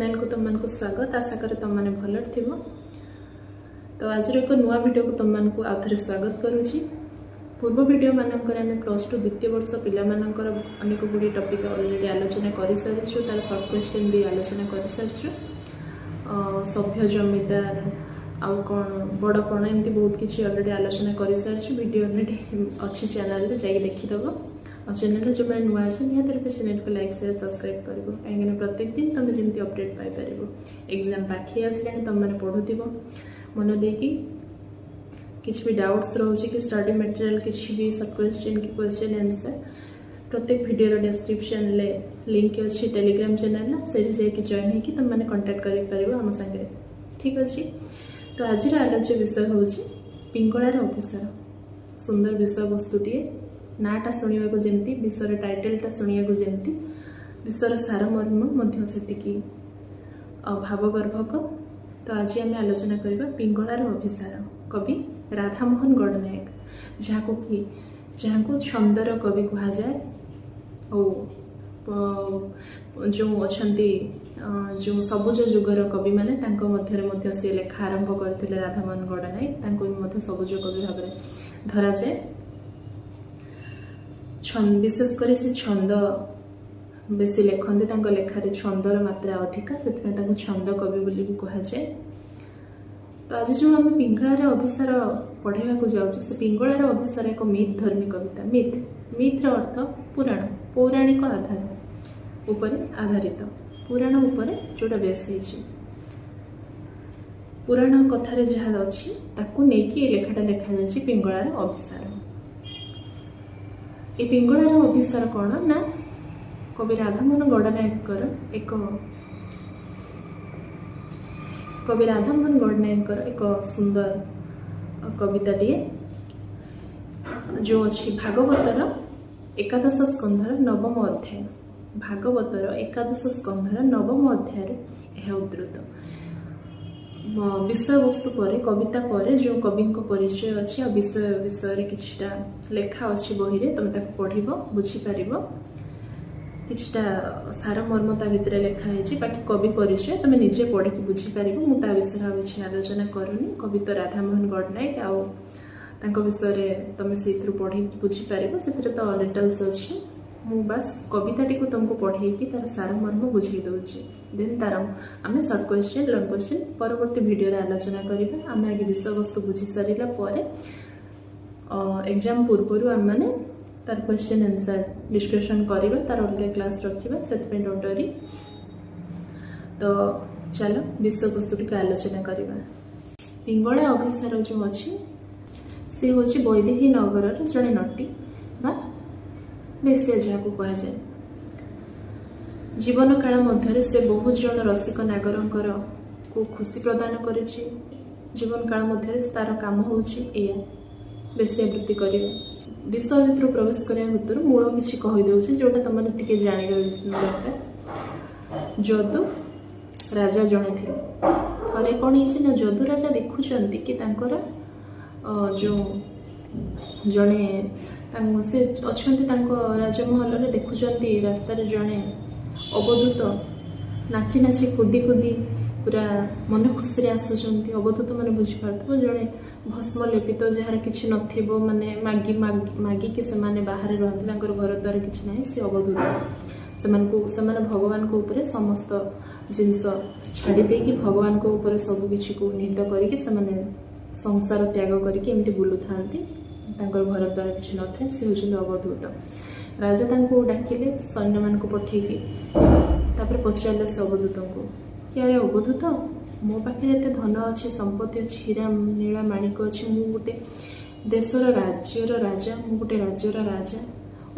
ଚ୍ୟାନେଲକୁ ତୁମମାନଙ୍କୁ ସ୍ୱାଗତ। ଆଶା କରେ ତୁମମାନେ ଭଲରେ ଥିବ। ତ ଆଜିର ଏକ ନୂଆ ଭିଡ଼ିଓକୁ ତୁମମାନଙ୍କୁ ଆଉ ଥରେ ସ୍ୱାଗତ କରୁଛି। ପୂର୍ବ ଭିଡ଼ିଓ ମାନଙ୍କରେ ଆମେ +2 ଦ୍ୱିତୀୟ ବର୍ଷ ପିଲାମାନଙ୍କର ଅନେକ ଗୁଡ଼ିଏ ଟପିକ୍ ଅଲରେଡ଼ି ଆଲୋଚନା କରିସାରିଛୁ, ତାର ସର୍ଟ କ୍ୱେଶ୍ଚନ୍ ବି ଆଲୋଚନା କରିସାରିଛୁ। ସଭ୍ୟ ଜମିଦାର ଆଉ କ'ଣ ବଡ଼ପଣ, ଏମିତି ବହୁତ କିଛି ଅଲରେଡ଼ି ଆଲୋଚନା କରିସାରିଛୁ। ଭିଡ଼ିଓ ଅଲରେଡ଼ି ଅଛି ଚ୍ୟାନେଲରେ, ଯାଇକି ଦେଖିଦେବ। ଆଉ ଚ୍ୟାନେଲରେ ଯେଉଁମାନେ ନୂଆ ଅଛ, ନିହାତି ରୂପେ ଚ୍ୟାନେଲକୁ ଲାଇକ୍, ସେୟାର, ସବସ୍କ୍ରାଇବ୍ କରିବ, କାହିଁକିନା ପ୍ରତ୍ୟେକ ଦିନ ତୁମେ ଯେମିତି ଅପଡ଼େଟ୍ ପାଇପାରିବ। ଏକ୍ଜାମ୍ ପାଖେଇ ଆସିଲାଣି, ତୁମେମାନେ ପଢ଼ୁଥିବ ମନ ଦେଇକି। କିଛି ବି ଡାଉଟ୍ସ ରହୁଛି କି ଷ୍ଟଡି ମେଟେରିଆଲ୍, କିଛି ବି ସର୍ଟ କ୍ୱେଶ୍ଚନ୍ କି କ୍ୱେଶ୍ଚନ୍ ଆନ୍ସର୍, ପ୍ରତ୍ୟେକ ଭିଡ଼ିଓର ଡେସ୍କ୍ରିପସନ୍ରେ ଲିଙ୍କ୍ ଅଛି ଟେଲିଗ୍ରାମ ଚ୍ୟାନେଲ୍ର, ସେଇଠି ଯାଇକି ଜଏନ୍ ହେଇକି ତୁମେମାନେ କଣ୍ଟାକ୍ଟ କରିପାରିବ ଆମ ସାଙ୍ଗରେ। ଠିକ୍ ଅଛି? ତ ଆଜିର ଆଲୋଚ୍ୟ ବିଷୟ ହେଉଛି ପିଙ୍ଗଳାର ଅଭିସାର। ସୁନ୍ଦର ବିଷୟବସ୍ତୁଟିଏ। ନାଁଟା ଶୁଣିବାକୁ ଯେମିତି, ବିଷୟର ଟାଇଟେଲଟା ଶୁଣିବାକୁ ଯେମିତି, ବିଷୟର ସାରମର୍ମ ମଧ୍ୟ ସେତିକି ଭାବଗର୍ଭକ। ତ ଆଜି ଆମେ ଆଲୋଚନା କରିବା ପିଙ୍ଗଳାର ଅଭିସାର, କବି ରାଧାମୋହନ ଗଡ଼ନାୟକ, ଯାହାକୁ କି ଯାହାଙ୍କୁ ଛନ୍ଦର କବି କୁହାଯାଏ। ଆଉ ଯେଉଁ ଅଛନ୍ତି ଯେଉଁ ସବୁଜ ଯୁଗର କବିମାନେ, ତାଙ୍କ ମଧ୍ୟରେ ମଧ୍ୟ ସେ ଲେଖା ଆରମ୍ଭ କରିଥିଲେ ରାଧାମୋହନ ଗଡ଼ନାୟକ। ତାଙ୍କୁ ବି ମଧ୍ୟ ସବୁଜ କବି ଭାବରେ ଧରାଯାଏ। ବିଶେଷ କରି ସେ ଛନ୍ଦ ବେଶୀ ଲେଖନ୍ତି, ତାଙ୍କ ଲେଖାରେ ଛନ୍ଦର ମାତ୍ରା ଅଧିକା, ସେଥିପାଇଁ ତାଙ୍କୁ ଛନ୍ଦ କବି ବୋଲି ବି କୁହାଯାଏ। ତ ଆଜି ଯେଉଁ ଆମେ ପିଙ୍ଗଳାର ଅଭିସାର ପଢ଼େଇବାକୁ ଯାଉଛୁ, ସେ ପିଙ୍ଗଳାର ଅଭିସାର ଏକ ମିଥ୍ ଧର୍ମୀ କବିତା। ମିଥ୍, ମିଥ୍ର ଅର୍ଥ ପୁରାଣ, ପୌରାଣିକ ଆଧାର ଉପରେ ଆଧାରିତ, ପୁରାଣ ଉପରେ ଯେଉଁଟା ବେସ୍ ହେଇଛି, ପୁରାଣ କଥାରେ ଯାହା ଅଛି ତାକୁ ନେଇକି ଏ ଲେଖାଟା ଲେଖାଯାଇଛି, ପିଙ୍ଗଳାର ଅଭିସାର। ଏ ପିଙ୍ଗଳାର ଅଭିସାର କ'ଣ ନା କବି ରାଧାମୋହନ ଗଡ଼ନାୟକଙ୍କର ଏକ କବି ରାଧାମୋହନ ଗଡ଼ନାୟକଙ୍କର ଏକ ସୁନ୍ଦର କବିତାଟିଏ, ଯେଉଁ ଅଛି ଭାଗବତର ଏକାଦଶ ସ୍କନ୍ଧର ନବମ ଅଧ୍ୟାୟ। ଭାଗବତର ଏକାଦଶ ସ୍କନ୍ଧର ନବମ ଅଧ୍ୟାୟରେ ଏହା ଉଦ୍ଧୃତ। ବିଷୟବସ୍ତୁ ପରେ, କବିତା ପରେ ଯେଉଁ କବିଙ୍କ ପରିଚୟ ଅଛି ଆଉ ବିଷୟ ବିଷୟରେ କିଛିଟା ଲେଖା ଅଛି ବହିରେ, ତମେ ତାକୁ ପଢ଼ିବ, ବୁଝିପାରିବ। କିଛିଟା ସାରମର୍ମ ତା ଭିତରେ ଲେଖା ହେଇଛି। ବାକି କବି ପରିଚୟ ତମେ ନିଜେ ପଢ଼ିକି ବୁଝିପାରିବ, ମୁଁ ତା ବିଷୟରେ ଆଉ କିଛି ଆଲୋଚନା କରୁନି। କବି ତ ରାଧାମୋହନ ଗଡ଼ନାୟକ, ଆଉ ତାଙ୍କ ବିଷୟରେ ତମେ ସେଇଥିରୁ ପଢ଼ିକି ବୁଝିପାରିବ, ସେଥିରେ ତ ଡିଟେଲ୍ସ ଅଛି। ମୁଁ ବାସ୍ କବିତାଟିକୁ ତୁମକୁ ପଢ଼େଇକି ତାର ସାରମର୍ମ ବୁଝେଇ ଦେଉଛି। ଦେନ୍ ତାର ଆମେ ସର୍ଟ କ୍ୱେଶ୍ଚନ୍, ଲଙ୍ଗ କ୍ୱେଶ୍ଚନ୍ ପରବର୍ତ୍ତୀ ଭିଡ଼ିଓରେ ଆଲୋଚନା କରିବା। ଆମେ ଆଗେ ବିଷୟବସ୍ତୁ ବୁଝି ସାରିଲା ପରେ ଏକ୍ଜାମ୍ ପୂର୍ବରୁ ଆମେମାନେ ତାର କ୍ୱେଶ୍ଚନ୍ ଆନ୍ସର୍ ଡିସ୍କସନ୍ କରିବା, ତାର ଅଲଗା କ୍ଲାସ୍ ରଖିବା, ସେଥିପାଇଁ don't worry. ତ ଚାଲ ବିଷୟବସ୍ତୁଟିକୁ ଆଲୋଚନା କରିବା। ପିଙ୍ଗଳା ଅଭିସାର ଯେଉଁ ଅଛି, ସେ ହେଉଛି ବୈଦେହୀ ନଗରର ଜଣେ ନଟୀ ବା ବେଶ୍ୟା ଯାହାକୁ କୁହାଯାଏ। ଜୀବନ କାଳ ମଧ୍ୟରେ ସେ ବହୁତ ଜଣ ରସିକ ନାଗରଙ୍କର କୁ ଖୁସି ପ୍ରଦାନ କରିଛି। ଜୀବନ କାଳ ମଧ୍ୟରେ ତାର କାମ ହେଉଛି ଏଇଆ, ବେଶ୍ୟାବୃତ୍ତି କରିବା। ବିଷୟ ଭିତରୁ ପ୍ରବେଶ କରିବା ଭିତରୁ ମୂଳ କିଛି କହିଦେଉଛି, ଯେଉଁଟା ତମର ଟିକେ ଜାଣିବା ଦରକାର। ଯଦୁ ରାଜା ଜଣେ ଥିଲେ। ଥରେ କ'ଣ ହେଇଛି ନା ଯଦୁ ରାଜା ଦେଖୁଛନ୍ତି କି ତାଙ୍କର ଯେଉଁ ଜଣେ ତାଙ୍କ ସେ ଅଛନ୍ତି ତାଙ୍କ ରାଜମହଲରେ, ଦେଖୁଛନ୍ତି ରାସ୍ତାରେ ଜଣେ ଅବଧୂତ ନାଚି ନାଚି କୁଦି କୁଦି ପୁରା ମନ ଖୁସିରେ ଆସୁଛନ୍ତି। ଅବଧୂତ ମାନେ ବୁଝିପାରୁଥିବ, ଜଣେ ଭସ୍ମ ଲେପିତ, ଯାହାର କିଛି ନଥିବ, ମାନେ ମାଗି ମାଗିକି ସେମାନେ ବାହାରେ ରୁହନ୍ତି, ତାଙ୍କର ଘର ଦ୍ୱାର କିଛି ନାହିଁ, ସେ ଅବଧୂତ। ସେମାନଙ୍କୁ ସେମାନେ ଭଗବାନଙ୍କ ଉପରେ ସମସ୍ତ ଜିନିଷ ଛାଡ଼ି ଦେଇକି, ଭଗବାନଙ୍କ ଉପରେ ସବୁ କିଛିକୁ ନିହିତ କରିକି, ସେମାନେ ସଂସାର ତ୍ୟାଗ କରିକି ଏମିତି ବୁଲୁଥାନ୍ତି, ତାଙ୍କର ଘର ଦ୍ୱାର କିଛି ନଥାଏ, ସେ ହେଉଛନ୍ତି ଅବଧୂତ। ରାଜା ତାଙ୍କୁ ଡାକିଲେ ସୈନ୍ୟମାନଙ୍କୁ ପଠେଇକି। ତାପରେ ପଚାରିଲେ ସେ ଅବଧୂତଙ୍କୁ କି ଆରେ ଅବଧୂତ, ମୋ ପାଖରେ ଏତେ ଧନ ଅଛି, ସମ୍ପତ୍ତି ଅଛି, ହୀରା ନୀଳା ମାଣିକ ଅଛି, ମୁଁ ଗୋଟେ ଦେଶର ରାଜ୍ୟର ରାଜା, ମୁଁ ଗୋଟେ ରାଜ୍ୟର ରାଜା,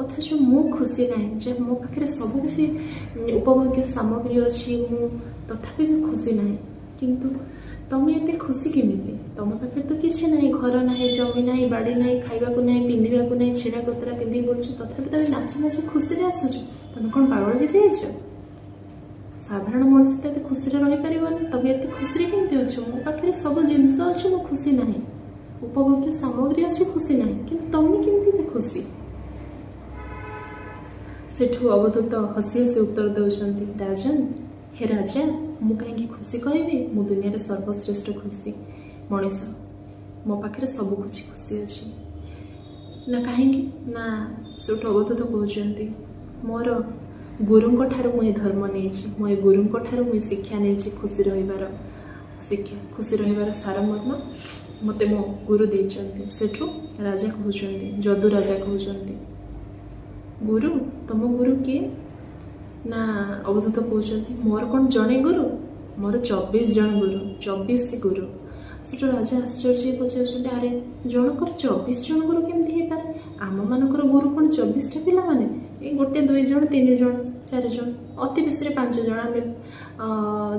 ଅଥଚ ମୁଁ ଖୁସି ନାହିଁ ଯେ ମୋ ପାଖରେ ସବୁ କିଛି ଉପଭୋଗ୍ୟ ସାମଗ୍ରୀ ଅଛି, ମୁଁ ତଥାପି ବି ଖୁସି ନାହିଁ। କିନ୍ତୁ ତମେ ଏତେ ଖୁସି କେମିତି? ତମ ପାଖରେ ତ କିଛି ନାହିଁ, ଘର ନାହିଁ, ଜମି ନାହିଁ, ବାଡ଼ି ନାହିଁ, ଖାଇବାକୁ ନାହିଁ, ପିନ୍ଧିବାକୁ ନାହିଁ, ଛିଡ଼ା କୋତରା ପିନ୍ଧିକି ବୁଲୁଛ, ତଥାପି ତମେ ନାଚି ନାଚି ଖୁସିରେ ଆସୁଛ। ତମେ କ'ଣ ପାଗଳ ହେଇଯାଇଛ? ସାଧାରଣ ମଣିଷ ତ ଏତେ ଖୁସିରେ ରହିପାରିବନି, ତମେ ଏତେ ଖୁସିରେ କେମିତି ଅଛ? ମୋ ପାଖରେ ସବୁ ଜିନିଷ ଅଛି, ମୁଁ ଖୁସି ନାହିଁ, ଉପଭୋଗ୍ୟ ସାମଗ୍ରୀ ଅଛି, ଖୁସି ନାହିଁ, କିନ୍ତୁ ତମେ କେମିତି ଏତେ ଖୁସି? ସେଠୁ ଅବଧୂତ ହସି ହସି ଉତ୍ତର ଦେଉଛନ୍ତି, ରାଜନ, ହେ ରାଜା, ମୁଁ କାହିଁକି ଖୁସି କହିବି? ମୁଁ ଦୁନିଆରେ ସର୍ବଶ୍ରେଷ୍ଠ ଖୁସି ମଣିଷ, ମୋ ପାଖରେ ସବୁ କିଛି ଖୁସି ଅଛି। ନା କାହିଁକି? ନା ସେଠୁ ଅବଧୂତ କହୁଛନ୍ତି, ମୋର ଗୁରୁଙ୍କ ଠାରୁ ମୁଁ ଏ ଧର୍ମ ନେଇଛି, ମୁଁ ଏ ଗୁରୁଙ୍କ ଠାରୁ ମୁଁ ଶିକ୍ଷା ନେଇଛି, ଖୁସି ରହିବାର ଶିକ୍ଷା, ଖୁସି ରହିବାର ସାରମର୍ମ ମୋତେ ମୋ ଗୁରୁ ଦେଇଛନ୍ତି। ସେଠୁ ରାଜା କହୁଛନ୍ତି, ଯଦୁ ରାଜା କହୁଛନ୍ତି, ଗୁରୁ, ତମ ଗୁରୁ କିଏ? ନା ଅବଧୂତ କହୁଛନ୍ତି, ମୋର କ'ଣ ଜଣେ ଗୁରୁ, ମୋର 24 ଜଣ ଗୁରୁ, 24 ଗୁରୁ। ସେଠୁ ରାଜା ଆଶ୍ଚର୍ଯ୍ୟ ପଚାରୁଛନ୍ତି, ଆରେ ଜଣଙ୍କର 24 ଜଣ ଗୁରୁ କେମିତି ହେଇପାରେ? ଆମମାନଙ୍କର ଗୁରୁ କ'ଣ 24ଟା ପିଲାମାନେ? ଏଇ ଗୋଟେ, 2 ଜଣ, 3 ଜଣ, 4 ଜଣ, ଅତି ବେଶୀରେ 5 ଜଣ। ଆମେ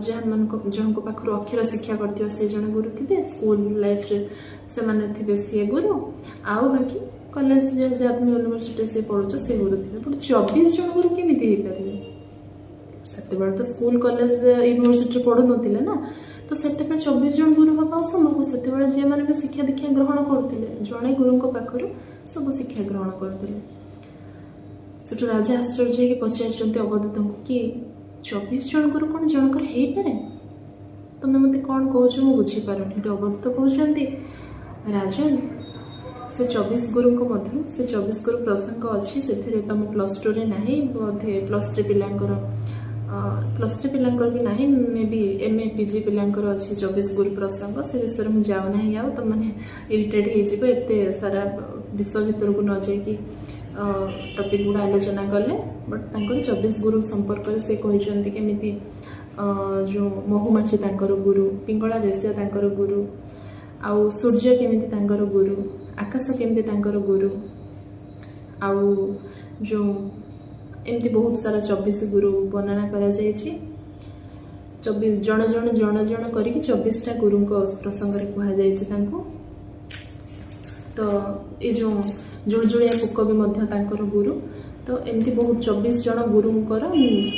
ଯାହାମାନଙ୍କ ଜଣଙ୍କ ପାଖରୁ ଅକ୍ଷର ଶିକ୍ଷା କରିଥିବା ସେ ଜଣେ ଗୁରୁ ଥିବେ, ସ୍କୁଲ ଲାଇଫରେ ସେମାନେ ଥିବେ ସିଏ ଗୁରୁ, ଆଉ ବାକି କଲେଜ ଯାହା ତୁମେ ୟୁନିଭର୍ସିଟିରେ ସେ ପଢ଼ୁଛ ସେ ଗୁରୁ ଥିବେ। ବଟ୍ 24 ଜଣ ଗୁରୁ କେମିତି ହେଇପାରିବେ? ସେତେବେଳେ ତ ସ୍କୁଲ କଲେଜ ୟୁନିଭର୍ସିଟିରେ ପଢ଼ୁନଥିଲେ ନା, ତ ସେତେବେଳେ 24 ଜଣ ଗୁରୁ ହେବା ଅସମ୍ଭବ। ସେତେବେଳେ ଯେଉଁମାନେ ବି ଶିକ୍ଷା ଦୀକ୍ଷା ଗ୍ରହଣ କରୁଥିଲେ, ଜଣେ ଗୁରୁଙ୍କ ପାଖରୁ ସବୁ ଶିକ୍ଷା ଗ୍ରହଣ କରୁଥିଲେ। ସେଠୁ ରାଜା ଆଶ୍ଚର୍ଯ୍ୟ ହେଇକି ପଚାରିଛନ୍ତି ଅବଧୂତଙ୍କୁ କି 24 ଜଣ ଗୁରୁ କ'ଣ ଜଣଙ୍କର ହେଇପାରେ? ତମେ ମୋତେ କ'ଣ କହୁଛ ମୁଁ ବୁଝିପାରୁନି। ସେଠୁ ଅବଧୂତ କହୁଛନ୍ତି, ରାଜନ, ସେ 24 ଗୁରୁଙ୍କ ମଧ୍ୟରୁ ସେ 24 ଗୁରୁ ପ୍ରସଙ୍ଗ ଅଛି, ସେଥିରେ ତମ +2ରେ ନାହିଁ, ବୋଧେ +3 ପିଲାଙ୍କର, +3 ପିଲାଙ୍କର ବି ନାହିଁ, ମେ ବି MA PG ପିଲାଙ୍କର ଅଛି 24 ଗୁରୁ ପ୍ରସଙ୍ଗ। ସେ ବିଷୟରେ ମୁଁ ଯାଉନାହିଁ, ଆଉ ତମମାନେ ଇରିଟେଟ୍ ହେଇଯିବ ଏତେ ସାରା ବିଷୟ ଭିତରକୁ ନ ଯାଇକି ଟପିକ୍ ଗୁଡ଼ା ଆଲୋଚନା କଲେ। ବଟ୍ ତାଙ୍କର 24 ଗୁରୁ ସମ୍ପର୍କରେ ସେ କହିଛନ୍ତି କେମିତି ଯେଉଁ ମହୁମାଛି ତାଙ୍କର ଗୁରୁ, ପିଙ୍ଗଳା ବେଶ୍ୟା ତାଙ୍କର ଗୁରୁ, ଆଉ ସୂର୍ଯ୍ୟ କେମିତି ତାଙ୍କର ଗୁରୁ, ଆକାଶ କେମିତି ତାଙ୍କର ଗୁରୁ, ଆଉ ଯେଉଁ ଏମିତି ବହୁତ ସାରା 24 ଗୁରୁ ବର୍ଣ୍ଣନା କରାଯାଇଛି। 24 ଜଣ ଜଣ ଜଣ ଜଣ କରିକି 24ଟା ଗୁରୁଙ୍କ ପ୍ରସଙ୍ଗରେ କୁହାଯାଇଛି ତାଙ୍କୁ। ତ ଏ ଯେଉଁ ଜୁଳୁଜୁଳିଆ ପୋକ ବି ମଧ୍ୟ ତାଙ୍କର ଗୁରୁ। ତ ଏମିତି ବହୁତ 24 ଜଣ ଗୁରୁଙ୍କର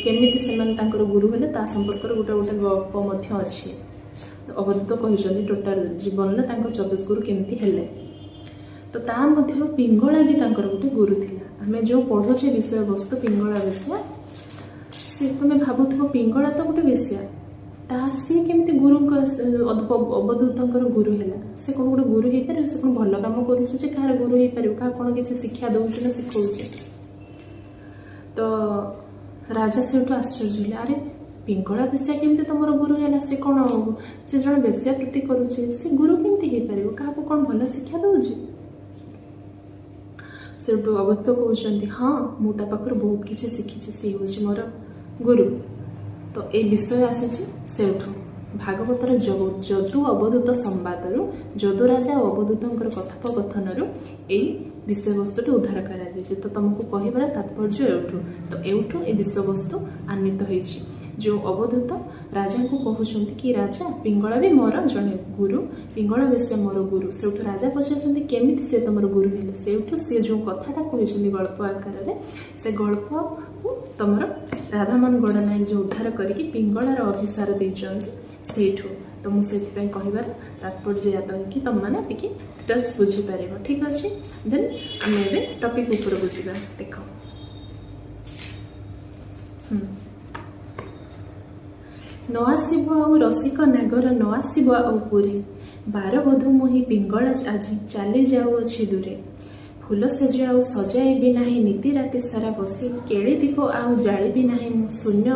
କେମିତି ସେମାନେ ତାଙ୍କର ଗୁରୁ ହେଲେ ତା ସମ୍ପର୍କରେ ଗୋଟେ ଗୋଟେ ଗପ ମଧ୍ୟ ଅଛି। ଅବଧୂତ କହିଛନ୍ତି ଟୋଟାଲ ଜୀବନରେ ତାଙ୍କର 24 ଗୁରୁ କେମିତି ହେଲେ। ତ ତା ମଧ୍ୟରୁ ପିଙ୍ଗଳା ବି ତାଙ୍କର ଗୋଟେ ଗୁରୁ ଥିଲା। ଆମେ ଯେଉଁ ପଢ଼ୁଛେ ବିଷୟବସ୍ତୁ ପିଙ୍ଗଳା ବେଶ୍ୟା, ସେ ତୁମେ ଭାବୁଥିବ ପିଙ୍ଗଳା ତ ଗୋଟେ ବେଶ୍ୟା, ତା ସିଏ କେମିତି ଗୁରୁଙ୍କ ଅବଧୂତଙ୍କର ଗୁରୁ ହେଲା? ସେ କ'ଣ ଗୋଟେ ଗୁରୁ ହେଇପାରିବ? ସେ କ'ଣ ଭଲ କାମ କରୁଛି ଯେ କାହାର ଗୁରୁ ହେଇପାରିବ? କାହା କ'ଣ କିଛି ଶିକ୍ଷା ଦେଉଛି ନା ଶିଖଉଛି? ତ ରାଜା ସେଇଠୁ ଆଶ୍ଚର୍ଯ୍ୟ ହେଲେ, ଆରେ ପିଙ୍ଗଳା ବେଶ୍ୟା କେମିତି ତମର ଗୁରୁ ହେଲା? ସେ କ'ଣ, ସେ ଜଣେ ବେଶ୍ୟା ବୃତ୍ତି କରୁଛି, ସେ ଗୁରୁ କେମିତି ହେଇପାରିବ? କାହାକୁ କ'ଣ ଭଲ ଶିକ୍ଷା ଦେଉଛି? ସେଠୁ ଅବଧୂତ କହୁଛନ୍ତି, ହଁ ମୁଁ ତା ପାଖରୁ ବହୁତ କିଛି ଶିଖିଛି, ସିଏ ହେଉଛି ମୋର ଗୁରୁ। ତ ଏଇ ବିଷୟ ଆସିଛି ସେଇଠୁ ଭାଗବତର ଯଦୁ ଅବଧୂତ ସମ୍ବାଦରୁ, ଯଦୁ ରାଜା ଆଉ ଅବଧୂତଙ୍କର କଥୋପକଥନରୁ ଏଇ ବିଷୟବସ୍ତୁଟି ଉଦ୍ଧାର କରାଯାଇଛି। ତ ତମକୁ କହିବାର ତାତ୍ପର୍ଯ୍ୟ ଏଉଠୁ, ତ ଏଉଠୁ ଏ ବିଷୟବସ୍ତୁ ଆନିତ ହେଇଛି। ଯେଉଁ ଅବଧୂତ ରାଜାଙ୍କୁ କହୁଛନ୍ତି କି ରାଜା, ପିଙ୍ଗଳା ବି ମୋର ଜଣେ ଗୁରୁ, ପିଙ୍ଗଳା ବେଶ୍ୟା ମୋର ଗୁରୁ। ସେଇଠୁ ରାଜା ପଚାରୁଛନ୍ତି କେମିତି ସେ ତମର ଗୁରୁ ହେଲେ? ସେଇଠୁ ସିଏ ଯେଉଁ କଥାଟା କହିଛନ୍ତି ଗଳ୍ପ ଆକାରରେ, ସେ ଗଳ୍ପକୁ ତମର ରାଧାମୋହନ ଗଡ଼ନାୟକ ଯେଉଁ ଉଦ୍ଧାର କରିକି ପିଙ୍ଗଳାର ଅଭିସାର ଦେଇଛନ୍ତି ସେଇଠୁ। ତ ମୁଁ ସେଥିପାଇଁ କହିବାର ତାତ୍ପର୍ଯ୍ୟ ୟାଦ ହେଇକି ତମମାନେ ଟିକେ ଡିଟେଲ୍ସ ବୁଝିପାରିବ। ଠିକ୍ ଅଛି, ଦେନ୍ ଆମେ ଏବେ ଟପିକ୍ ଉପରକୁ ଯିବା। ଦେଖ, ନ ଆସିବ ଆଉ ରସିକ ନାଗର, ନ ଆସିବ ଆଉ ପୁରୀ, ବାରବଧୂ ମୁହିଁ ପିଙ୍ଗଳା ଆଜି ଚାଲି ଯାଉଅଛି ଦୂରେ, ଫୁଲ ଶେଯ ଆଉ ସଜାଇବି ନାହିଁ, ନିତି ରାତି ସାରା ବସି କେଳି ଦୀପ ଆଉ ଜାଳିବି ନାହିଁ, ମୁଁ ଶୂନ୍ୟ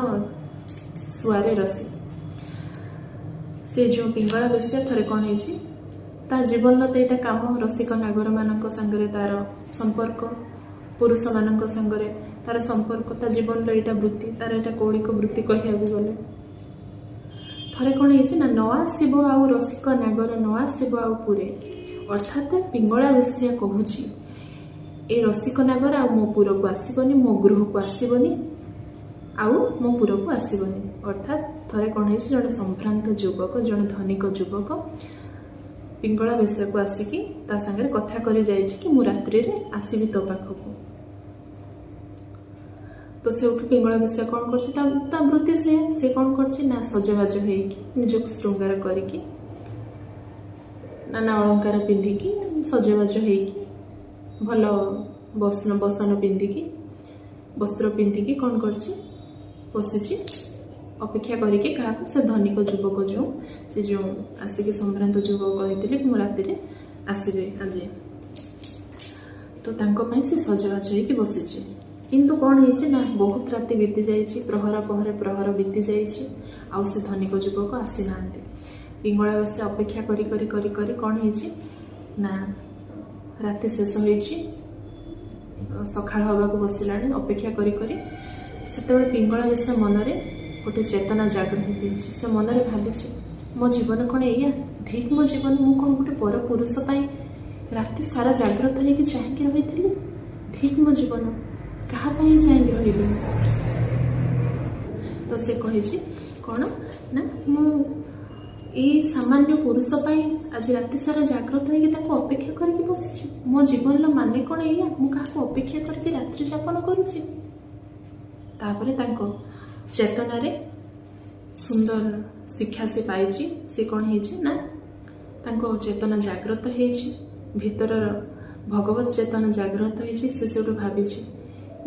ଶୁଆରେ ରସି। ସେ ଯେଉଁ ପିଙ୍ଗଳା ବେଶ୍ୟା ଥରେ କ'ଣ ହେଇଛି, ତା ଜୀବନର ତ ଏଇଟା କାମ, ରସିକ ନାଗରମାନଙ୍କ ସାଙ୍ଗରେ ତାର ସମ୍ପର୍କ, ପୁରୁଷମାନଙ୍କ ସାଙ୍ଗରେ ତାର ସମ୍ପର୍କ, ତା ଜୀବନର ଏଇଟା ବୃତ୍ତି, ତାର ଏଇଟା କୌଳିକ ବୃତ୍ତି କହିବାକୁ ଗଲେ। ଥରେ କ'ଣ ହେଇଛି ନା, ନ ଆସିବ ଆଉ ରସିକ ନାଗର, ନ ଆସିବ ଆଉ ପୁରେ, ଅର୍ଥାତ୍ ପିଙ୍ଗଳା ବେଶ୍ୟା କହୁଛି ଏ ରସିକ ନାଗର ଆଉ ମୋ ପୁରକୁ ଆସିବନି, ମୋ ଗୃହକୁ ଆସିବନି, ଆଉ ମୋ ପୁରକୁ ଆସିବନି। ଅର୍ଥାତ୍ ଥରେ କ'ଣ ହେଇଛି, ଜଣେ ସମ୍ଭ୍ରାନ୍ତ ଯୁବକ, ଜଣେ ଧନିକ ଯୁବକ ପିଙ୍ଗଳା ବେଶ୍ୟାକୁ ଆସିକି ତା ସାଙ୍ଗରେ କଥା କରି ଯାଇଛି କି ମୁଁ ରାତ୍ରିରେ ଆସିବି ତୋ ପାଖକୁ। ତ ସେଇଠୁ ପିଙ୍ଗଳା ବେଶ୍ୟା କ'ଣ କରୁଛି, ତା ବୃତ୍ତି ସେ କ'ଣ କରୁଛି ନା ସଜବାଜ ହେଇକି ନିଜକୁ ଶୃଙ୍ଗାର କରିକି ନାନା ଅଳଙ୍କାର ପିନ୍ଧିକି ସଜବାଜ ହେଇକି ଭଲ ବସନ ପିନ୍ଧିକି ବସ୍ତ୍ର ପିନ୍ଧିକି କ'ଣ କରିଛି, ବସିଛି ଅପେକ୍ଷା କରିକି କାହାକୁ, ସେ ଧନିକ ଯୁବକ ଯେଉଁ, ସେ ଯେଉଁ ଆସିକି ସମ୍ଭ୍ରାନ୍ତ ଯୁବକ କହିଥିଲେ ମୁଁ ରାତିରେ ଆସିବେ ଆଜି, ତ ତାଙ୍କ ପାଇଁ ସେ ସଜବାଜ ହେଇକି ବସିଛି। କିନ୍ତୁ କ'ଣ ହେଇଛି ନା ବହୁତ ରାତି ବିତି ଯାଇଛି, ପ୍ରହର ପହରେ ପ୍ରହର ବିତି ଯାଇଛି, ଆଉ ସେ ଧନିକ ଯୁବକ ଆସିନାହାନ୍ତି। ପିଙ୍ଗଳା ବେଶ୍ୟା ଅପେକ୍ଷା କରି କରି କରି କରି କ'ଣ ହେଇଛି ନା ରାତି ଶେଷ ହେଇଛି, ସକାଳ ହେବାକୁ ବସିଲାଣି। ଅପେକ୍ଷା କରି କରି ସେତେବେଳେ ପିଙ୍ଗଳା ବେଶ୍ୟା ମନରେ ଗୋଟେ ଚେତନା ଜାଗୃତ ହେଇଛି। ସେ ମନରେ ଭାବିଛି, ମୋ ଜୀବନ କ'ଣ ଏଇଆ? ଠିକ୍ ମୋ ଜୀବନ, ମୁଁ କ'ଣ ଗୋଟେ ପର ପୁରୁଷ ପାଇଁ ରାତି ସାରା ଜାଗ୍ରତ ହେଇକି ଚାହିଁକି ରହିଥିଲି? ଠିକ୍ ମୋ ଜୀବନ, କାହା ପାଇଁ ଚାହିଁକି ରହିଲି? ତ ସେ କହିଛି କ'ଣ ନା ମୁଁ ଏଇ ସାମାନ୍ୟ ପୁରୁଷ ପାଇଁ ଆଜି ରାତି ସାରା ଜାଗ୍ରତ ହେଇକି ତାକୁ ଅପେକ୍ଷା କରିକି ବସିଛି। ମୋ ଜୀବନର ମାନେ କ'ଣ ଏଇଆ? ମୁଁ କାହାକୁ ଅପେକ୍ଷା କରିକି ରାତ୍ରି ଯାପନ କରୁଛି? ତାପରେ ତାଙ୍କ ଚେତନାରେ ସୁନ୍ଦର ଶିକ୍ଷା ସେ ପାଇଛି। ସେ କ'ଣ ହେଇଛି ନା ତାଙ୍କ ଚେତନା ଜାଗ୍ରତ ହେଇଛି, ଭିତରର ଭଗବତ ଚେତନା ଜାଗ୍ରତ ହେଇଛି। ସେ ସେଇଠୁ ଭାବିଛି,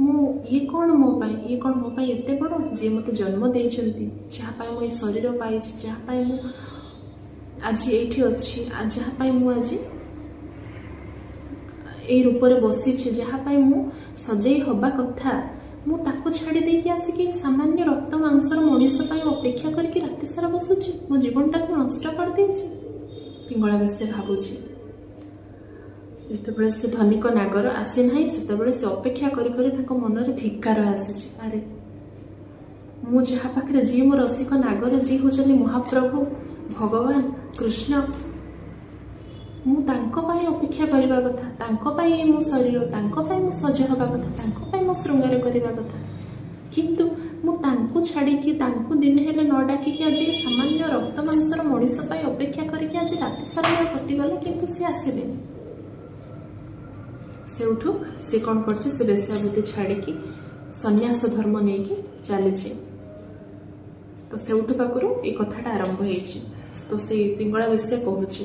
ମୁଁ ଇଏ କ'ଣ ମୋ ପାଇଁ, ଇଏ କ'ଣ ମୋ ପାଇଁ ଏତେ ବଡ଼? ଯିଏ ମୋତେ ଜନ୍ମ ଦେଇଛନ୍ତି, ଯାହା ପାଇଁ ମୁଁ ଏ ଶରୀର ପାଇଛି, ଯାହା ପାଇଁ ମୁଁ ଆଜି ଏଇଠି ଅଛି, ଯାହା ପାଇଁ ମୁଁ ଆଜି ଏଇ ରୂପରେ ବସିଛି, ଯାହା ପାଇଁ ମୁଁ ସଜେଇ ହବା କଥା, ମୁଁ ତାକୁ ଛାଡ଼ି ଦେଇକି ଆସିକି ସାମାନ୍ୟ ରକ୍ତ ମାଂସର ମଣିଷ ପାଇଁ ଅପେକ୍ଷା କରିକି ରାତି ସାରା ବସୁଛି, ମୋ ଜୀବନଟାକୁ ନଷ୍ଟ କରିଦେଇଛି। ପିଙ୍ଗଳା ବେଶ୍ୟା ଭାବୁଛି। ଯେତେବେଳେ ସେ ଧନିକ ନାଗର ଆସିନାହିଁ, ସେତେବେଳେ ସେ ଅପେକ୍ଷା କରି କରି ତାଙ୍କ ମନରେ ଧିକ୍କାର ଆସିଛି। ଆରେ ମୁଁ ଯାହା ପାଖରେ, ଯିଏ ମୋ ରସିକ ନାଗର, ଯିଏ ହେଉଛନ୍ତି ମହାପ୍ରଭୁ ଭଗବାନ କୃଷ୍ଣ, ମୁଁ ତାଙ୍କ ପାଇଁ ଅପେକ୍ଷା କରିବା କଥା, ତାଙ୍କ ପାଇଁ ମୋ ଶରୀର, ତାଙ୍କ ପାଇଁ ମୁଁ ସଜ ହେବା କଥା, ତାଙ୍କ ପାଇଁ ମୁଁ ଶୃଙ୍ଗାର କରିବା କଥା, କିନ୍ତୁ ମୁଁ ତାଙ୍କୁ ଛାଡ଼ିକି, ତାଙ୍କୁ ଦିନେ ହେଲେ ନ ଡାକିକି ଆଜି ସାମାନ୍ୟ ରକ୍ତ ମାଂସର ମଣିଷ ପାଇଁ ଅପେକ୍ଷା କରିକି ଆଜି ରାତି ସାରା ମୋର କଟିଗଲା, କିନ୍ତୁ ସେ ଆସିଲେନି। ସେଇଠୁ ସେ କ'ଣ କରିଛି, ସେ ବେଶ୍ୟାବୃତ୍ତି ଛାଡ଼ିକି ସନ୍ନ୍ୟାସ ଧର୍ମ ନେଇକି ଚାଲିଛି। ତ ସେଇଠୁ ପାଖରୁ ଏଇ କଥାଟା ଆରମ୍ଭ ହେଇଛି। ତ ସେଇ ପିଙ୍ଗଳା ବେଶ୍ୟା କହୁଛି,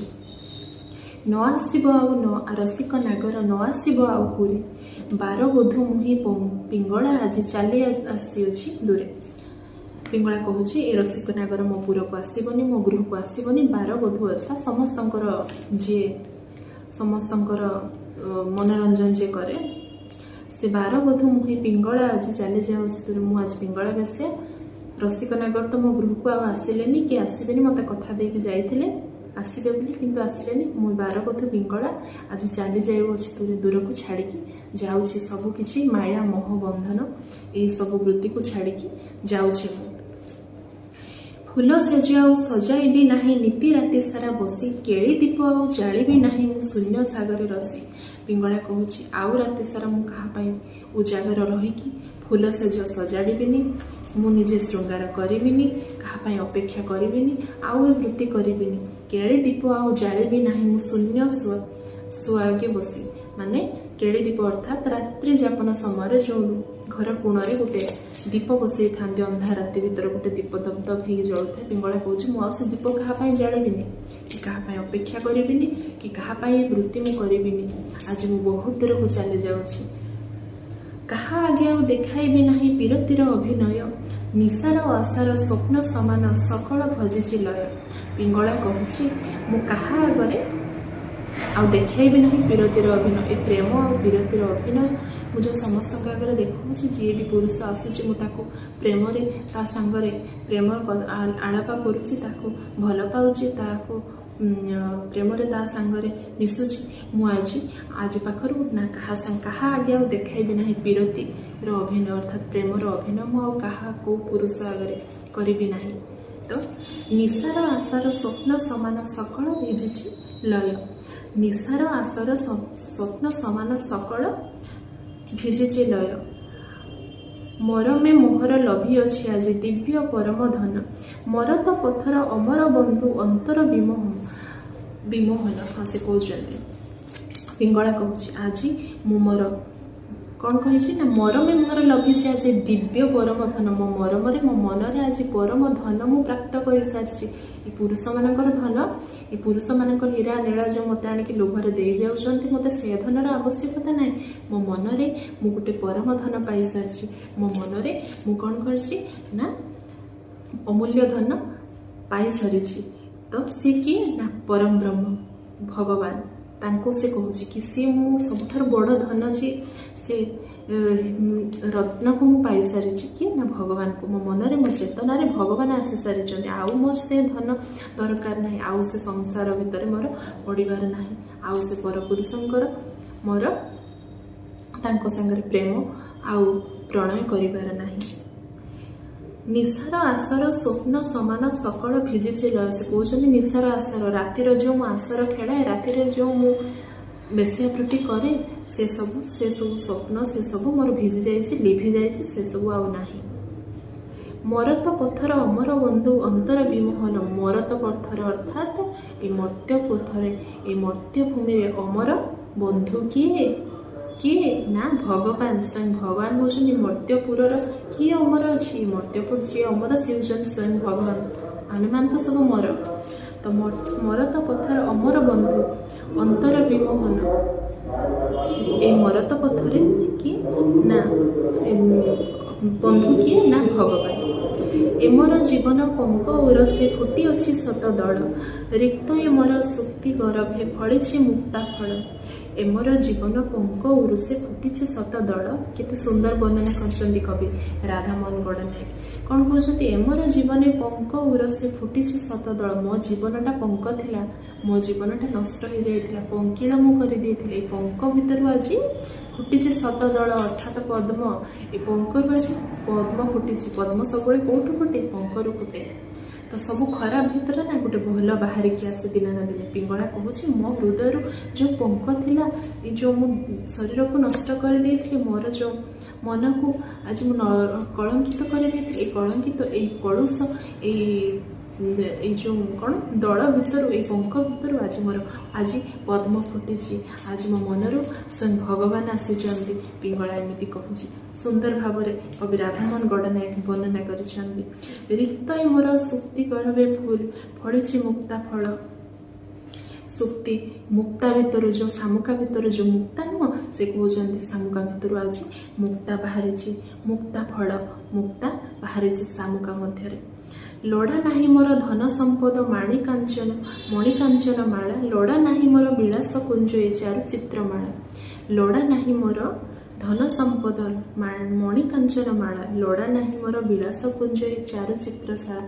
ନ ଆସିବ ଆଉ ନ ରସିକ ନାଗର ନ ଆସିବ ଆଉ ପୁରୀ, ବାର ବଧୁ ମୁହିଁ ପିଙ୍ଗଳା ଆଜି ଚାଲି ଆସିଅଛି ଦୂରେ। ପିଙ୍ଗଳା କହୁଛି ଏ ରସିକ ନାଗର ମୋ ପୁରକୁ ଆସିବନି, ମୋ ଗୃହକୁ ଆସିବନି। ବାର ବଧୁ ଅର୍ଥାତ୍ ସମସ୍ତଙ୍କର, ଯିଏ ସମସ୍ତଙ୍କର ମନୋରଞ୍ଜନ ଯିଏ କରେ, ସେ ବାର ବଧୁ ମୁହିଁ ପିଙ୍ଗଳା ଆଜି ଚାଲି ଯାଉଛି ଦୂରେ। ମୁଁ ଆଜି ପିଙ୍ଗଳା ବେଶ୍ୟା, ରସିକ ନାଗର ତ ମୋ ଗୃହକୁ ଆଉ ଆସିଲେନି କି ଆସିବେନି, ମୋତେ କଥା ଦେଇକି ଯାଇଥିଲେ ଆସିବେ ବୋଲି, କିନ୍ତୁ ଆସିଲେନି। ମୁଁ ବାରବଧୂ ପିଙ୍ଗଳା ଆଜି ଚାଲି ଯାଉଅଛି ଦୂରେ, ଦୂରକୁ ଛାଡ଼ିକି ଯାଉଛି ସବୁ କିଛି, ମାୟା ମୋହ ବନ୍ଧନ ଏଇସବୁ ବୃତ୍ତିକୁ ଛାଡ଼ିକି ଯାଉଛି ମୁଁ। ଫୁଲ ସେଜ ଆଉ ସଜାଇବି ନାହିଁ, ନୀତି ରାତି ସାରା ବସି, କେଳି ଦୀପ ଆଉ ଜାଳିବି ନାହିଁ, ମୁଁ ଶୂନ୍ୟ ସାଗରେ ରସି। ପିଙ୍ଗଳା କହୁଛି ଆଉ ରାତି ସାରା ମୁଁ କାହା ପାଇଁ ଉଜାଗର ରହିକି ଫୁଲ ସେଜ ସଜାଡ଼ିବିନି, ମୁଁ ନିଜେ ଶୃଙ୍ଗାର କରିବିନି, କାହା ପାଇଁ ଅପେକ୍ଷା କରିବିନି, ଆଉ ଏ ବୃତ୍ତି କରିବିନି। କେଳି ଦୀପ ଆଉ ଜାଳିବି ନାହିଁ, ମୁଁ ଶୂନ୍ୟ ସୁଆଗେ ବସି। ମାନେ କେଳି ଦୀପ ଅର୍ଥାତ୍ ରାତ୍ରି ଯାପନ ସମୟରେ ଯେଉଁ ଘର କୋଣରେ ଗୋଟେ ଦୀପ ବସେଇଥାନ୍ତି, ଅନ୍ଧାର ରାତି ଭିତରେ ଗୋଟେ ଦୀପ ଦପ ଦପ ହେଇକି ଜଳୁଥାଏ। ପିଙ୍ଗଳା କହୁଛି ମୁଁ ଆଉ ସେ ଦୀପ କାହା ପାଇଁ ଜାଳିବିନି, କି କାହା ପାଇଁ ଅପେକ୍ଷା କରିବିନି, କି କାହା ପାଇଁ ଏ ବୃତ୍ତି ମୁଁ କରିବିନି। ଆଜି ମୁଁ ବହୁତ ଦୂରକୁ ଚାଲି ଯାଉଛି। କାହା ଆଗେ ଆଉ ଦେଖାଇବି ନାହିଁ ପୀରତିର ଅଭିନୟ, ନିଶାର ଆଶାର ସ୍ୱପ୍ନ ସମାନ ସକଳ ଭଜିଛି ଲୟ। ପିଙ୍ଗଳା କହୁଛି ମୁଁ କାହା ଆଗରେ ଆଉ ଦେଖାଇବି ନାହିଁ ପୀରତିର ଅଭିନୟ, ଏ ପ୍ରେମ ଆଉ ପୀରତିର ଅଭିନୟ ମୁଁ ଯେଉଁ ସମସ୍ତଙ୍କ ଆଗରେ ଦେଖାଉଛି। ଯିଏ ବି ପୁରୁଷ ଆସୁଛି ମୁଁ ତାକୁ ପ୍ରେମରେ ତା ସାଙ୍ଗରେ ପ୍ରେମ ଆଳାପ କରୁଛି, ତାକୁ ଭଲ ପାଉଛି, ତାକୁ ପ୍ରେମରେ ତା ସାଙ୍ଗରେ ମିଶୁଛି। ମୁଁ ଆଜି ପାଖରୁ ନା କାହା ଆଗେ ଆଉ ଦେଖାଇବି ନାହିଁ ପୀରତିର ଅଭିନୟ, ଅର୍ଥାତ୍ ପ୍ରେମର ଅଭିନୟ ମୁଁ ଆଉ କାହା କେଉଁ ପୁରୁଷ ଆଗରେ କରିବି ନାହିଁ। ତ ନିଶାର ଆଶାର ସ୍ୱପ୍ନ ସମାନ ସକଳ ଭିଜିଛି ଲୟ, ନିଶାର ଆଶାର ସ୍ୱପ୍ନ ସମାନ ସକଳ ଭିଜିଛି ଲୟ। ମରମେ ମୋହର ଲଭିଅଛି ଆଜି ଦିବ୍ୟ ପରମ ଧନ, ମରତ ପଥର ଅମର ବନ୍ଧୁ ଅନ୍ତର ବିମୋହନ। ହଁ, ସେ କହୁଛନ୍ତି, ପିଙ୍ଗଳା କହୁଛି ଆଜି ମୁଁ ମୋର କ'ଣ କହିଛି ନା ମରମେ ମୋହର ଲଭିଛି ଆଜି ଦିବ୍ୟ ପରମ ଧନ। ମୋ ମରମରେ ମୋ ମନରେ ଆଜି ପରମ ଧନ ମୁଁ ପ୍ରାପ୍ତ କରିସାରିଛି। ଏ ପୁରୁଷମାନଙ୍କର ଧନ, ଏ ପୁରୁଷମାନଙ୍କର ହୀରା ନୀଳା ଯେଉଁ ମୋତେ ଆଣିକି ଲୋଭରେ ଦେଇଯାଉଛନ୍ତି, ମୋତେ ସେ ଧନର ଆବଶ୍ୟକତା ନାହିଁ। ମୋ ମନରେ ମୁଁ ଗୋଟେ ପରମ ଧନ ପାଇସାରିଛି। ମୋ ମନରେ ମୁଁ କ'ଣ କରିଛି ନା ଅମୂଲ୍ୟ ଧନ ପାଇସାରିଛି। ତ ସିଏ କିଏ ନା ପରମ ବ୍ରହ୍ମ ଭଗବାନ। ତାଙ୍କୁ ସେ କହୁଛି କି ସିଏ ମୁଁ ସବୁଠାରୁ ବଡ଼ ଧନ, ଯିଏ ସେ ରତ୍ନକୁ ମୁଁ ପାଇସାରିଛି। କିଏ ନା ଭଗବାନକୁ। ମୋ ମନରେ, ମୋ ଚେତନାରେ ଭଗବାନ ଆସିସାରିଛନ୍ତି। ଆଉ ମୋର ସେ ଧନ ଦରକାର ନାହିଁ, ଆଉ ସେ ସଂସାର ଭିତରେ ମୋର ପଡ଼ିବାର ନାହିଁ, ଆଉ ସେ ପରପୁରୁଷଙ୍କର ମୋର ତାଙ୍କ ସାଙ୍ଗରେ ପ୍ରେମ ଆଉ ପ୍ରଣୟ କରିବାର ନାହିଁ। ନିଶାର ଆସର ସ୍ୱପ୍ନ ସମାନ ସକଳ ଭିଜିଛି ଲୟ। ସେ କହୁଛନ୍ତି ନିଶାର ଆସର, ରାତିର ଯେଉଁ ମୁଁ ଆସର ଖେଳାଏ, ରାତିରେ ଯେଉଁ ମୁଁ ବେଶ୍ୟାବୃତ୍ତି କରେ, ସେସବୁ ସ୍ୱପ୍ନ, ସେସବୁ ମୋର ଭିଜି ଯାଇଛି, ଲିଭି ଯାଇଛି, ସେସବୁ ଆଉ ନାହିଁ। ମରତ ପଥର ଅମର ବନ୍ଧୁ ଅନ୍ତର ବିମୋହନ। ମରତ ପଥର ଅର୍ଥାତ୍ ଏ ମର୍ତ୍ତ୍ୟ ପଥରେ, ଏ ମର୍ତ୍ତ୍ୟ ଭୂମିରେ ଅମର ବନ୍ଧୁ କିଏ? କିଏ ନା ଭଗବାନ। ସ୍ୱୟଂ ଭଗବାନ ହେଉଛନ୍ତି ମର୍ତ୍ତ୍ୟପୁରର। କିଏ ଅମର ଅଛି? ମର୍ତ୍ତ୍ୟପୁର ଯିଏ ଅମର, ସେ ହେଉଛନ୍ତି ସ୍ୱୟଂ ଭଗବାନ। ଆମେମାନେ ତ ସବୁ ମର। ତ ମରତ ପଥର ଅମର ବନ୍ଧୁ ଅନ୍ତର ବିମୋହନ। ଏ ମରତ ପଥରେ କିଏ ନା ବନ୍ଧୁ କିଏ ନା ଭଗବାନ। ଏମର ଜୀବନ ପଙ୍କ ଉରସେ ଫୁଟି ଅଛି ଶତ ଦଳ। ରିକ୍ତ ଏମର ସୁକ୍ତି ଗରଭେ ଫଳିଛି ମୁକ୍ତା ଫଳ। ଏମର ଜୀବନ ପଙ୍କ ଉରୁସେ ଫୁଟିଛି ଶତ ଦଳ। କେତେ ସୁନ୍ଦର ବର୍ଣ୍ଣନା କରିଛନ୍ତି କବି ରାଧାମୋହନ ଗଡ଼ନାୟକ। କ'ଣ କହୁଛନ୍ତି? ଏମର ଜୀବନେ ପଙ୍କ ଉରସେ ଫୁଟିଛି ଶତ ଦଳ। ମୋ ଜୀବନଟା ପଙ୍କ ଥିଲା, ମୋ ଜୀବନଟା ନଷ୍ଟ ହେଇଯାଇଥିଲା, ପଙ୍କିଳ ମୁଁ କରିଦେଇଥିଲି। ଏ ପଙ୍କ ଭିତରୁ ଆଜି ଫୁଟିଛି ଶତ ଦଳ, ଅର୍ଥାତ ପଦ୍ମ। ଏ ପଙ୍କରୁ ଆଜି ପଦ୍ମ ଫୁଟିଛି। ପଦ୍ମ ସବୁବେଳେ କୋଉଠୁ ଫୁଟେ? ପଙ୍କରୁ ଫୁଟେ। ତ ସବୁ ଖରାପ ଭିତରେ ନା ଗୋଟେ ଭଲ ବାହାରିକି ଆସେ ଦିନେ ନା ଦିନେ। ପିଙ୍ଗଳା କହୁଛି ମୋ ହୃଦୟରୁ ଯେଉଁ ପଙ୍କ ଥିଲା, ଏ ଯେଉଁ ମୁଁ ଶରୀରକୁ ନଷ୍ଟ କରିଦେଇଥିଲି, ମୋର ଯେଉଁ ମନକୁ ଆଜି ମୁଁ କଳଙ୍କିତ କରିଦେଇଥିଲି, ଏଇ କଳଙ୍କିତ, ଏଇ କଳୁଷ, ଏଇ ଯେଉଁ କ'ଣ ଦଳ ଭିତରୁ, ଏଇ ପଙ୍କ ଭିତରୁ ଆଜି ମୋର ଆଜି ପଦ୍ମ ଫୁଟିଛି। ଆଜି ମୋ ମନରୁ ସ୍ୱୟଂ ଭଗବାନ ଆସିଛନ୍ତି। ପିଙ୍ଗଳା ଏମିତି କହୁଛି। ସୁନ୍ଦର ଭାବରେ କବି ରାଧାମୋହନ ଗଡ଼ନାୟକ ବର୍ଣ୍ଣନା କରିଛନ୍ତି। ରିକ୍ତ ଏ ମୋର ସୁକ୍ତି ଗର୍ଭେ ଫୁଲ ଫଳିଛି ମୁକ୍ତା ଫଳ। ସୁକ୍ତି ମୁକ୍ତା ଭିତରୁ, ଯେଉଁ ଶାମୁକା ଭିତରୁ ଯେଉଁ ମୁକ୍ତା ନୁହଁ, ସେ କହୁଛନ୍ତି ଶାମୁକା ଭିତରୁ ଆଜି ମୁକ୍ତା ବାହାରିଛି, ମୁକ୍ତା ଫଳ, ମୁକ୍ତା ବାହାରିଛି ଶାମୁକା ମଧ୍ୟରେ। ଲୋଡ଼ା ନାହିଁ ମୋର ଧନ ସମ୍ପଦ ମାଣିକାଞ୍ଚନ ମଣିକାଞ୍ଚନ ମାଳା। ଲୋଡ଼ା ନାହିଁ ମୋର ବିଳାସ କୁଞ୍ଜ ଏ ଚାରୁ ଚିତ୍ରମାଳା। ଲୋଡ଼ା ନାହିଁ ମୋର ଧନ ସମ୍ପଦ ମଣିକାଞ୍ଚନ ମାଳା, ଲୋଡ଼ା ନାହିଁ ମୋର ବିଳାସ କୁଞ୍ଜ ଏ ଚାରୁ ଚିତ୍ରଶାଳା।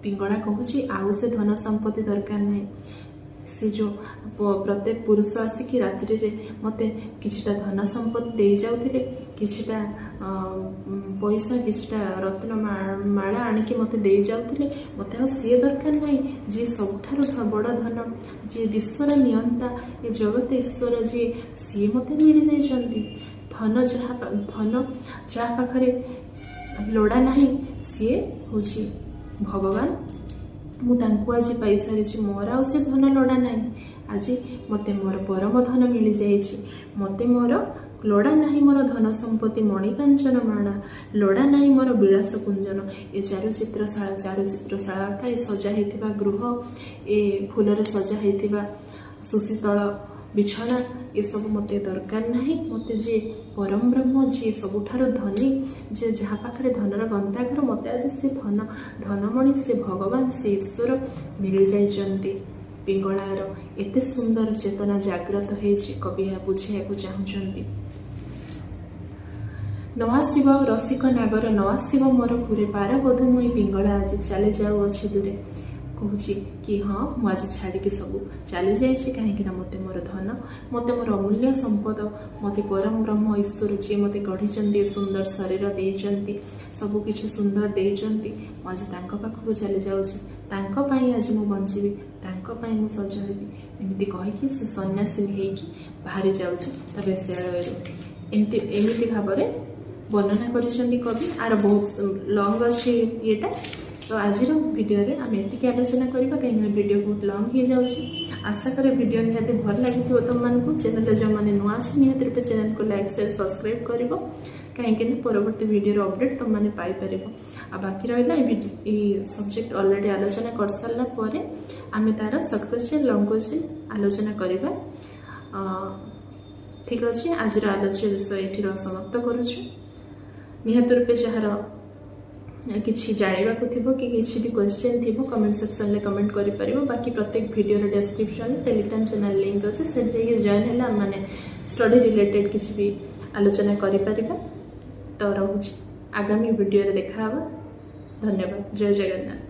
ପିଙ୍ଗଳା କହୁଛି ଆଉ ସେ ଧନ ସମ୍ପତ୍ତି ଦରକାର ନାହିଁ। ସେ ଯେଉଁ ପ୍ରତ୍ୟେକ ପୁରୁଷ ଆସିକି ରାତ୍ରିରେ ମୋତେ କିଛିଟା ଧନ ସମ୍ପତ୍ତି ଦେଇଯାଉଥିଲେ, କିଛିଟା ପଇସା, କିଛିଟା ରତ୍ନ ମାଳା ଆଣିକି ମୋତେ ଦେଇଯାଉଥିଲେ, ମୋତେ ଆଉ ସିଏ ଦରକାର ନାହିଁ। ଯିଏ ସବୁଠାରୁ ବଡ଼ ଧନ, ଯିଏ ବିଶ୍ୱର ନିୟନ୍ତା, ଏ ଜଗତ ଈଶ୍ୱର ଯିଏ, ସିଏ ମୋତେ ମିଳିଯାଇଛନ୍ତି। ଧନ ଯାହା ପାଖରେ ଲୋଡ଼ା ନାହିଁ, ସିଏ ହେଉଛି ଭଗବାନ। ମୁଁ ତାଙ୍କୁ ଆଜି ପାଇସାରିଛି, ମୋର ଆଉ ସେ ଧନ ଲୋଡ଼ା ନାହିଁ। ଆଜି ମୋତେ ମୋର ପରମ ଧନ ମିଳିଯାଇଛି। ମୋତେ ମୋର ଲୋଡ଼ା ନାହିଁ ମୋର ଧନ ସମ୍ପତ୍ତି ମଣିକାଞ୍ଚନ ମାଳା, ଲୋଡ଼ା ନାହିଁ ମୋର ବିଳାସ କୁଞ୍ଜନ ଏ ଚାରୁଚିତ୍ରଶାଳା। ଚାରୁଚିତ୍ରଶାଳା ଅର୍ଥାତ୍ ଏ ସଜା ହେଇଥିବା ଗୃହ, ଏ ଫୁଲରେ ସଜା ହେଇଥିବା ସୁଶୀତଳ ବିଛଣା, ଏସବୁ ମୋତେ ଦରକାର ନାହିଁ। ମୋତେ ଯିଏ ପରମ ବ୍ରହ୍ମ, ଯିଏ ସବୁଠାରୁ ଧନୀ, ଯିଏ ଯାହା ପାଖରେ ଧନର ଗନ୍ତାଘର, ମୋତେ ଆଜି ସେ ଧନ, ଧନମଣି, ସେ ଭଗବାନ, ସେ ଈଶ୍ୱର ମିଳିଯାଇଛନ୍ତି। ପିଙ୍ଗଳାର ଏତେ ସୁନ୍ଦର ଚେତନା ଜାଗ୍ରତ ହେଇଛି, କବି ଏହା ବୁଝେଇବାକୁ ଚାହୁଁଛନ୍ତି। ନ ଆସିବ ରସିକ ନାଗର ନ ଆସିବ ମୋର ପୁରେ, ପାରବଧୂ ମୁଇଁ ପିଙ୍ଗଳା ଆଜି ଚାଲି ଯାଉଅଛି ଦୂରେ। କହୁଛି କି ହଁ, ମୁଁ ଆଜି ଛାଡ଼ିକି ସବୁ ଚାଲି ଯାଇଛି, କାହିଁକିନା ମୋତେ ମୋର ଧନ, ମୋତେ ମୋର ଅମୂଲ୍ୟ ସମ୍ପଦ, ମୋତେ ପରମ ବ୍ରହ୍ମ ଈଶ୍ୱର ଯିଏ ମୋତେ ଗଢ଼ିଛନ୍ତି, ଏ ସୁନ୍ଦର ଶରୀର ଦେଇଛନ୍ତି, ସବୁ କିଛି ସୁନ୍ଦର ଦେଇଛନ୍ତି, ମୁଁ ଆଜି ତାଙ୍କ ପାଖକୁ ଚାଲି ଯାଉଛି। ତାଙ୍କ ପାଇଁ ଆଜି ମୁଁ ବଞ୍ଚିବି, ତାଙ୍କ ପାଇଁ ମୁଁ ସଜ ହେବି। ଏମିତି କହିକି ସେ ସନ୍ନ୍ୟାସିନୀ ହେଇକି ବାହାରି ଯାଉଛି ତା ବେଶ୍ୟାଳୟରୁ। ଏମିତି ଭାବରେ ବର୍ଣ୍ଣନା କରିଛନ୍ତି କବି। ଆର ବହୁତ ଲଙ୍ଗ ଅଛି ଇଏଟା। ତ ଆଜିର ଭିଡ଼ିଓରେ ଆମେ ଏତିକି ଆଲୋଚନା କରିବା, କାହିଁକିନା ଭିଡ଼ିଓ ବହୁତ ଲଙ୍ଗ ହେଇଯାଉଛି। ଆଶା କରେ ଭିଡ଼ିଓ ନିହାତି ଭଲ ଲାଗିଥିବ ତୁମମାନଙ୍କୁ। ଚ୍ୟାନେଲରେ ଯେଉଁମାନେ ନୂଆ ଅଛି, ନିହାତି ରୂପେ ଚ୍ୟାନେଲକୁ ଲାଇକ୍, ସେୟାର, ସବସ୍କ୍ରାଇବ୍ କରିବ, କାହିଁକିନା ପରବର୍ତ୍ତୀ ଭିଡ଼ିଓର ଅପଡ଼େଟ୍ ତୁମମାନେ ପାଇପାରିବ। ଆଉ ବାକି ରହିଲା ଏଇ ସବଜେକ୍ଟ ଅଲରେଡ଼ି ଆଲୋଚନା କରିସାରିଲା ପରେ ଆମେ ତା'ର ସର୍ଟ କ୍ୱେଶ୍ଚିନ୍, ଲଙ୍ଗ କ୍ୱେଶ୍ଚିନ୍ ଆଲୋଚନା କରିବା। ଠିକ୍ ଅଛି, ଆଜିର ଆଲୋଚ୍ୟ ବିଷୟ ଏଠି ସମାପ୍ତ କରୁଛୁ। ନିହାତି ରୂପେ ଯାହାର କିଛି ଜାଣିବାକୁ ଥିବ କି କିଛି ବି କ୍ୱେଶ୍ଚନ୍ ଥିବ, କମେଣ୍ଟ ସେକ୍ସନରେ କମେଣ୍ଟ କରିପାରିବ। ବାକି ପ୍ରତ୍ୟେକ ଭିଡ଼ିଓର ଡେସ୍କ୍ରିପସନ୍ରେ ଟେଲିଗ୍ରାମ ଚ୍ୟାନେଲ୍ ଲିଙ୍କ୍ ଅଛି। ସେଠି ଯାଇକି ଜଏନ୍ ହେଲେ ଆମେମାନେ ଷ୍ଟଡି ରିଲେଟେଡ୍ କିଛି ବି ଆଲୋଚନା କରିପାରିବା। ତ ରହୁଛି, ଆଗାମୀ ଭିଡ଼ିଓରେ ଦେଖାହେବା। ଧନ୍ୟବାଦ, ଜୟ ଜଗନ୍ନାଥ।